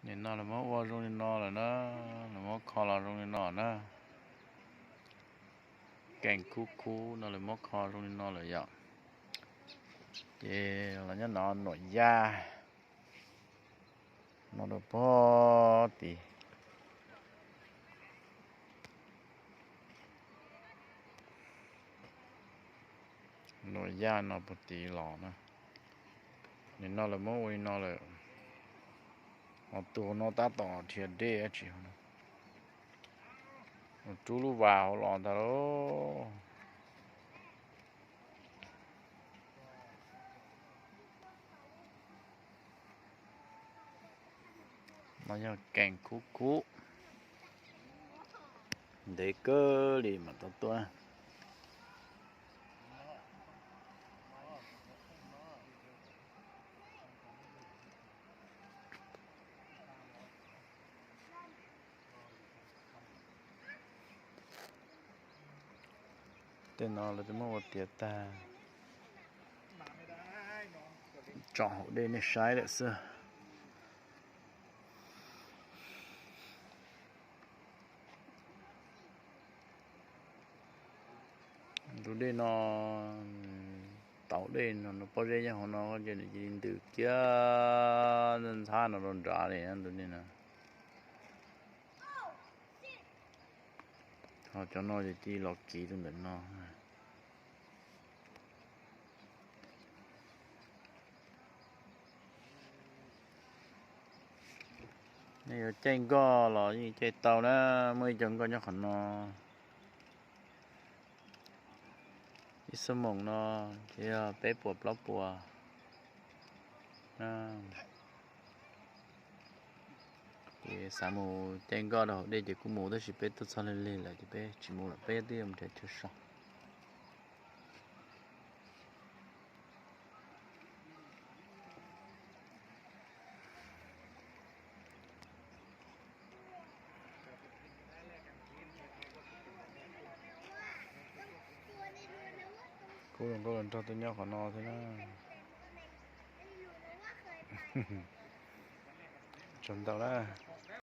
Nim no lawv muab ua zoo li no lawm na, lawv muab kho los zoo li no na. Keem khub khub no lawv muab kho zoo li no lawm yom. Ces los nyob no nuam yaj no rau puag tid. Nuam yaj no puag tid los na. Nim no lawv muab ua li no lawm, ho tus hauv no tab tom dhia dej dab tsi hauv no. Rub lub vas hauv los ntag lauj. No yog keem khub khub, ntev kawg li mam tau tuaj. Tej no lawv twb muab ua tiav tag, tsom haus dej nej saib lawm xwb. Tus dej no, tauv dej no, no pob zeb nyob hauv no ces nws cia li ntws kiag ntxhab no rau nrad li tus dej no. Ho cov no ces cia li los kiv rau ntawm no. Nej yuav caij nkoj los yeej caij tau na, muaj ib co nkoj nyob qhov no. Ib xuab moos no ces yog peb puas plaub puas. Ces xav mus caij nkoj rau hauv dej ces kuj mus, tab sis peb tuaj txog lig lig lawm ces peb tsis mus lawm, peb twb yuav mus nrhiav chaw so. Kuj zoo nkauj los nrog tuaj nyob qhov no thiab na. Tsaug ntau na.